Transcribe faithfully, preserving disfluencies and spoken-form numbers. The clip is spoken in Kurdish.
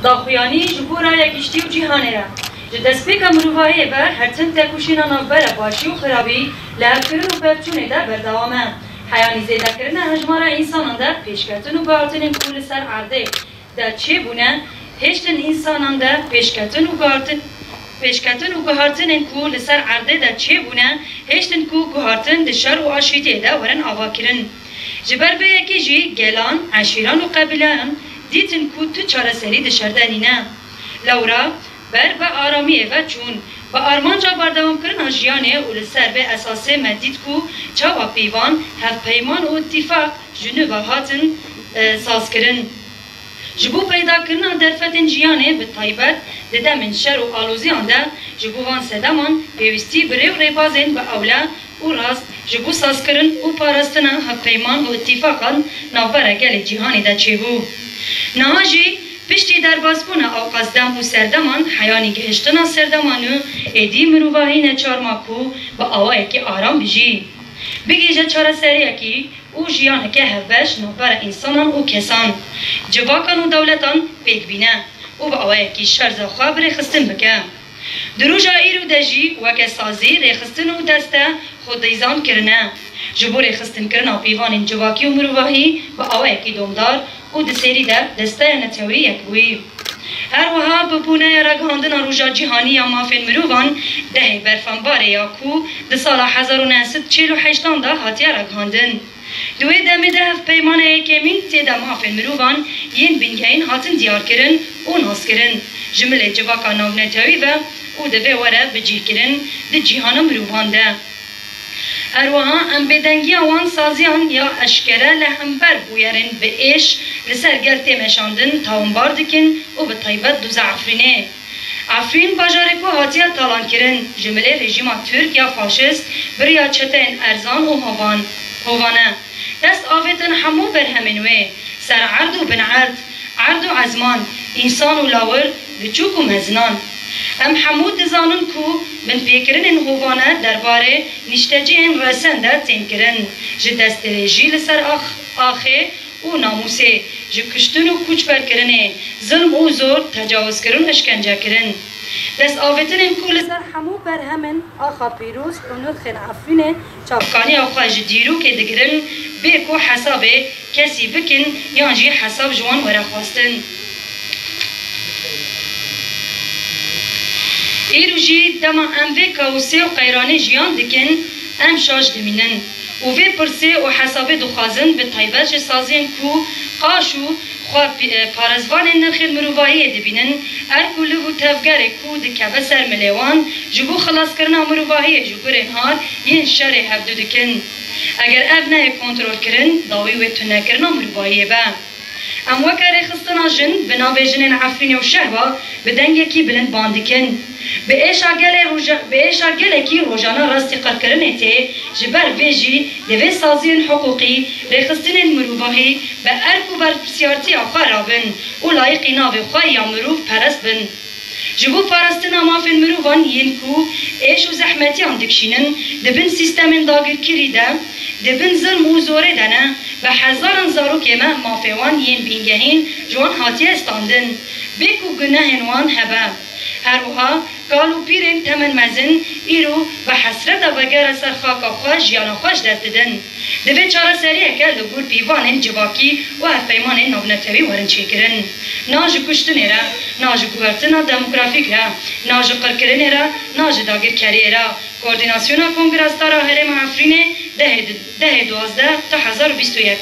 Daxuyanî ji bo raya giştî û cîhanê re. Ji destpêka mirovahiyê ve her tim tekoşîna navbera başî û xirabî li hevkirin û pevçûnê de berdewam e. Heyanî zêdekirina hejmara însanan de pêşketin û guhartinên ku li ser erdê de çêbûne, hêştin însanan de pêşketin û guhartin, pêşketin û guhartinên ku li ser erdê de çêbûne, hêştin ku guhartin di şer û aşîtiyê de werin avakirin. Ji ber vê yekê jî gelan, eşîran û qebîleyan dîtin ku tu çareserî di şer de nîne. Lewra ber bi aramiyê ve çûn, bi armanca berdewamkirina jiyanê û li ser vê esasê me dît ku çawa pîvan, hevpeyman û îtîfaq ji nû ve hatin, e, sazkirin. Ji bo peydakirina derfetên jiyanê bi taybet di demên şer û aloziyan de, ji bo van sedeman pêwîstî bi rê û rêbazên bi ewle û rast ji bo sazkirin û parastina hevpeyman û îtîfaqan navbera gelê cîhanê de çêbû. Niha jî piştî derbasbûna ewqas dem û serdeman, heyanî gihiştina serdema nû, êdî mirovahî neçar ma ku bi awayekî aram bijî, bigihîje çareseriyekî û jiyaneke hevbeş navbera însanan û kesan, civakan û dewletan pêk bîne û bi awayekî şerza xwe bi rêxistin bike. Di roja îro de jî weke sazî, rêxistin û deste xwedîzan kirine. Ji bo rêxistinkirina pîvanên civakî û mirovahî bi awayekî domdar û di serî de desteya netewî yek bûyî. Her wiha bi boneya ragihandina Roja Cîhanî ya Mafên Mirovan, dehê Berfenbarê ya ku di sala hezar û neh sed çil û heştan de hatiye ragihandin. Di wê demê de hevpeymana yekemîn tê de mafên mirovan yên bingehîn hatin diyarkirin û naskirin ji milê civaka navnetewî ve û divê were bicihkirin di cîhana mirovan de. Her wiha em bêdengiya wan saziyan ya eşkere li hember bûyerên bi êş li ser gel tê meşandin tawanbar dikin û bi taybet doza Efrînê. Efrîn bajarê ku hatiye talankirin ji milê rejîma Tirk ya faşîst bi riya çeteyên erzan û hovan, hovane. Dest avêtin hemû berhemên wê, ser erd û bin erd, erd û ezman, însan û lawir, biçûk û mezinan. Em hemû dizanin ku binpêkirinên hovane derbarê nişteciyên resen de tên kirin, ji destdirêjî li ser ax-, axê û namûsê, ji kuştin û koçberkirinê, zilm û zor, tecawizkirin û îşkencekirin. Destavêtinên ku li ser hemû berhemên axa pîroz û nirxên Efrînê çavkaniya xwe ji dîrokê digirin, bê ku hesabê kesî bikin yan jî hesab ji wan were xwestin. Îro jî dema em vê kaosê û qeyranê jiyan dikin, em şaş dimînin û vê pirsê û hesabê dixwazin, bi taybet ji saziyên ku qaş û xwe pî-, e, parêzvanên nirxên mirovahiyê dibînin, erk û liv û tevgerê ku dikeve ser milê wan, ji bo xilaskirina mirovahiyê ji gurên har yên şerê hevdu dikin. Eger ev neyê kontrolkirin, dawî wê tunekirina mirovahiyê be. Em weke rêxistina jin bi navê Jinên Efrînê û Şehba bi dengekî bilind ban dikin. Bi êşa gelê roja-, bi êşa gelekî rojane rastî qirkirinê tê, ji ber vê jî divê saziyên hiqûqî, rêxistinên mirovahî bi erk û berpirsiyartiya xwe rabin û layiqî navê xwe ya mirov perest bin. Ji bo parastina mafên mirovan yên ku êş û zehmetiyan dikişînin, di bin sîstemên dagirkirî de, di bin zilm û zorê de ne, bi hezaran zarokê me mafê wan yên bingehîn ji wan hatiye standin, bê ku gunehên wan hebe. Her wiha kal û pîrên temenmezin îro bi hesreta vegera ser xaka xwe jiyana xwe ji dest didin. Divê çareseriyeke li gor pîvanên civakî û hevpeymanên navnetewî werin çêkirin. Na ji kuştinê re, na ji guhertina demografîk re, na ji qirkirinê re, na ji dagirkeriyê re. Koordînasyona Kongreya Star a Herêma Efrînê dehê di-, dehê duwazdeh ta hezar û bîst û yek.